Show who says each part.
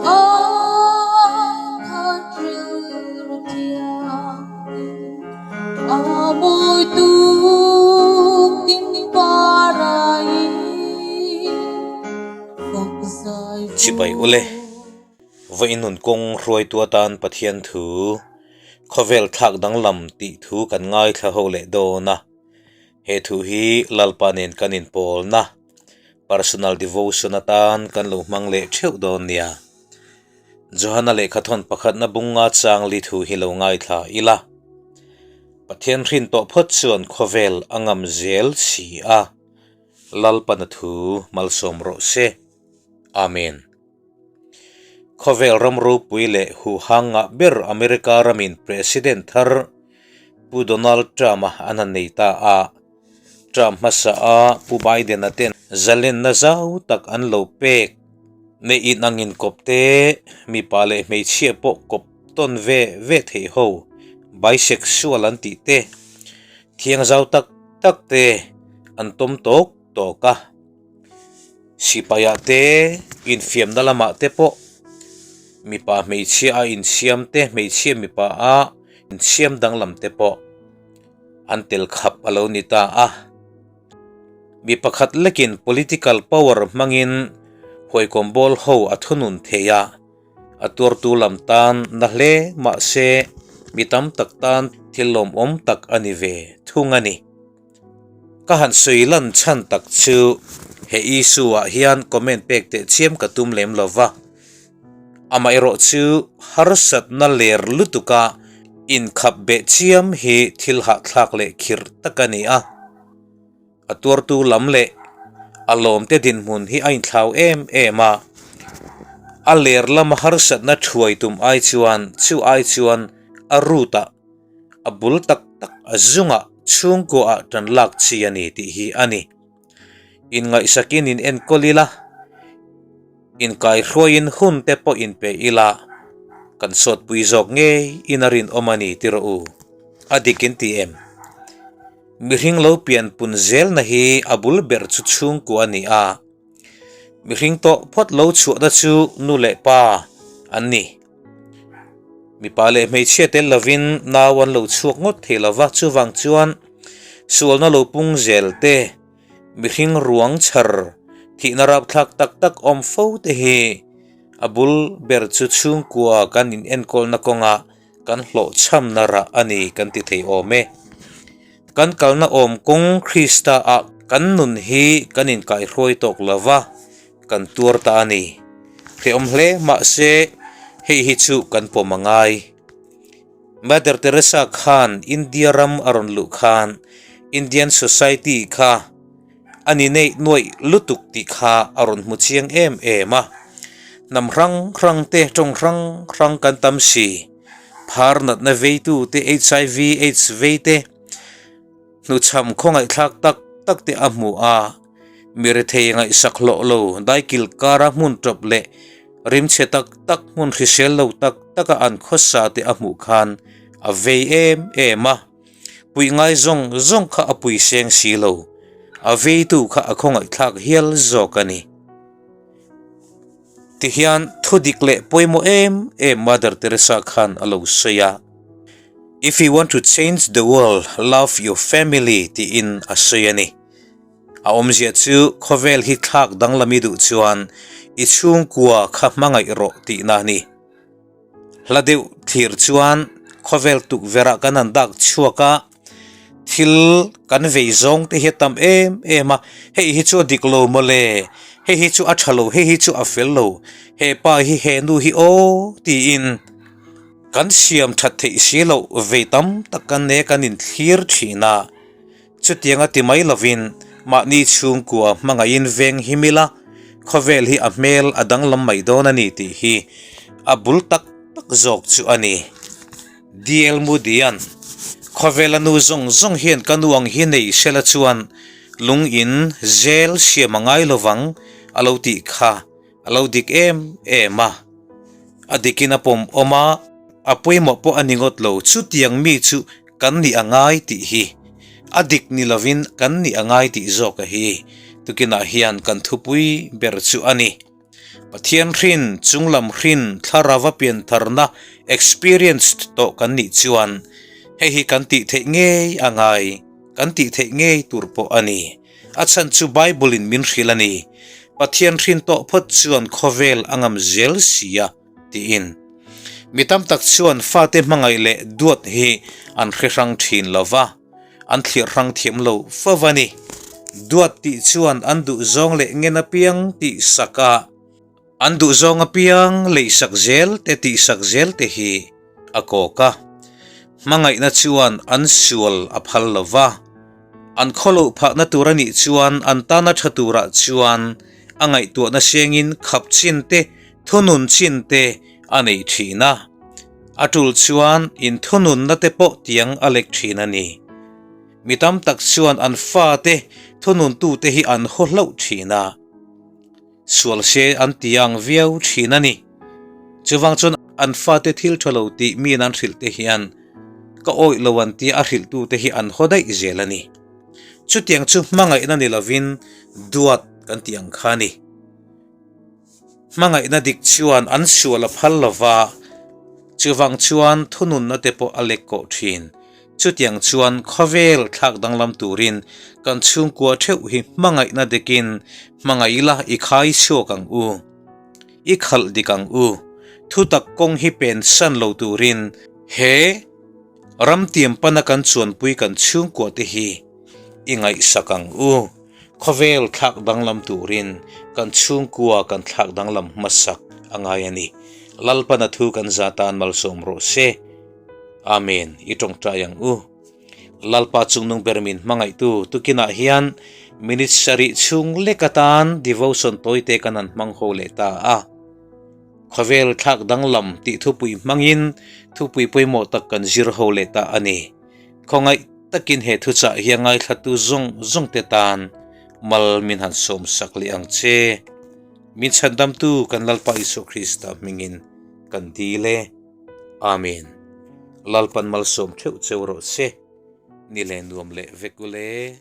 Speaker 1: Ai khat rilru thianghlim a mawi tuk ding parai fak zai
Speaker 2: Chibai ule, va inun kawng hruaitu atan Pathian thu, khawvel thlak danglam tih thu kan ngaithla ho leh dawn a. He thu hi Lalpa nen kan inpawlna, personal devotion atan kan lo hmang leh theuh dawn nia. Johana lehkhathawn pakhatna bunga changli thu hi lo ngaithla ila. Pathian hrin tawh phawt chuan khawvel a ngam zel si a, Lalpana thu malsawm rawh se. Amen. Khawvel ram ropui leh huhang ngah ber America ramin President thar Pu Donald Trump-a an han nei ta a. Trump hmasa a Pu Biden-a ten zalenna zau tak an lo pek. Neih in angin kawp te, mipa leh hmeichhia pawh kawp tawn ve ve theih ho, bisexual an tih te, thiang zau tak tak te an tawm tawk tawk a. Sipaiah te, infiamna lamah te pawh mipa hmeichhia a insiam te, hmeichhia mipa a insiam danglam te pawh an tel khap a lo ni ta a. Mi pakhat lekin political power hmangin huaikawm bawl ho a thunun thei a, a tuartu lam tan na hle mahse mi tam tak tan thil lawmawm tak a ni ve thung a ni. Ka han sawi lan chhan tak chu he issue ah hian comment pek teh chiam ka tum lem lo va, amaherawh chu harsatna ler lutuka inkhap beh chiam hi thil hahthlak leh khirh tak a ni a. A tuartu lam leh a lawmte dinhmun hi a inthlau em em a, a ler lama harsatna thuai tum ai chuan chu ai chuan a root ah a bul tak tak a zungah chhungkuaah tan lak chi a ni tih hi a ni. Inngaihsakin in enkawl ila, inkaihruaiin hun te pawh inpe ila, kan sawtpui zawk ngei in a rinawm a ni ti rawh u, a dik in ti em? Mihring lo pian pun zelna hi a bul ber chu chhungkua a ni a, mihring tawh phawt lo chhuahna chu nu leh pa an ni. Mipa leh hmeichhia tel lovin nau an lo chhuak ngawt thei lova, chuvang chuan sualna lo pung zel te, mihring ruang chhar thihna rapthlak tak tak awm fo te hi a bul ber chu chhungkua kan inenkawlna kawngah Kan hlawhchhamna rah a ni kan ti thei awm e. Kan kalna awm kawng Krista ah kan nun hi kan inkaihruai tawk lo va, kan tuar ta a ni. Hrehawm hle mahse hei hi chu kan pawm a ngai. Mother Teresa khan India ram a rawn luh khan Indian Society kha a ni neih nuaih lutuk tih kha a rawn hmu chiang em em a, hnam hrang hrang te tawng hrang hrang kan tam si, phar natna veitu te HIV aids vei te hnuchham khawngaihthlak tak tak te a hmu a, mi rethei ngaihsak hlawh lo daikil kara hmun tawp leh rimchhe tak tak hmun hrisel lo tak taka an khawsa te a hmuh khan a vei em em a. Puih ngai zawng zawng kha a pui seng si lo, a veitu kha a khawngaihthlak hial zawk a ni. Tihian thu dik leh pawimawh em em Mother Teresa khan a lo sawi a, If you want to change the world, love your family tiin a sawi a ni. A awmzia chu khawvel hi thlak danglami duh chuan i chhungkua kha hmangaih rawh tihna a ni. Hla deuh thlir chuan khawvel tukverh ah kan han dak chhuak a, thil kan vei zawng te hi a tam em em a, hei hi chu a dik lo mawle, hei hi chu a tha lo, hei hi chu a fel lo, he pa hi he nu hi aw tiin kan siam that theih si loh vei tam tak kan nei a kan inthlir thin a, chutianga ti mai lovin mahni chhungkua hmangaihin veng him ila khawvel hi a hmel a danglam mai dawn a ni tih hi a bul tak tak zawk chu a ni. DL Moody-a'n khawvela nu zawng zawng hian ka nu ang hi nei sela chuan lung in zel siam a ngai lovang a lo tih kha a lo dik em em a, a dikin a pawm awm a, a pawimawh pawh a ni ngawt lo, chutiang mi chu kan nih a ngai tih hi a dik ni lovin kan nih a ngai tih zawk a hi tukinah hian kan thupui ber chu a ni. Pathian hrin, chunglam hrin, thlarava piantharna experienced tawh kan nih chuan hei hi kan tih theih ngei a ngai, kan tih theih ngei tur pawh a ni. A chhan chu Bible-in min hrilh a ni, Pathian hrin tawh phawt chuan khawvel a ngam zel si a, tiin. Mi tam tak chuan fate hmangaih leh duat hi an hre hrang thin lo va, an thlir hrang thiam lo fo a ni. Duat tih chuan an duhzawng leh ngen apiang tih sak a, an duhzawng apiang leisak zel te tihsak zel te hi a kawk a. Hmangaihna chuan an sual a phal lo va, an khawloh phahna tur a nih chuan an tana tha turah chuan a ngaihtuahna sengin khap chin te thunun chin te a nei thin a, a tul chuan inthununna te pawh tiang a lek thin a ni. Mi tam tak chuan an fate thununtute hi an haw hlauh thin a, sual se an ti ang viau thin a ni. Chuvang chuan an fate thil tha lo tih miin an hrilh te hian ka awih lo an tia a hrilhtute hi an haw daih zel a ni. Chutiang chu hmangaihna ni lovin duat kan tih ang kha a ni. Hmangaihna dik chuan an sual a phal lo va, chuvang chuan thununna te pawh a lek kawh thin. Chutiang chuan khawvel thlak danglam turin kan chhungkua theuh hi hmangaihna dikin hmangaih ila i khai chhuak ang u, i khalh dik ang u. Thutak kawng hi pen san lo turin he ramtiam pana kan chuanpui kan chhungkua te hi i ngaihsak ang u. Khawvel thlak danglam turin kan chhungkua kan thlak danglam hmasak a ngai a ni. Lalpana thu kan za tan malsawm rawh se. Amen. I tawngtai ang u. Lalpa chungnung ber min hmangaihtu tukinah hian minute sarih chhung lek atan devotion tawite kan han hmang ho leh ta a. Khawvel thlak danglam tih thupui hmangin thupui pawimawh tak kan zir ho leh ta a ni. Khawngaih takin he thuchah hi a ngaithlatu zawng zawng te tan mal min han sawm sak leh ang che. Min chhandamtu kan Lalpa Isua Krista hmingin kan dil e. Amen. Lalpan malsawm theuh cheu rawh se. Ni leh nuam leh vek ule.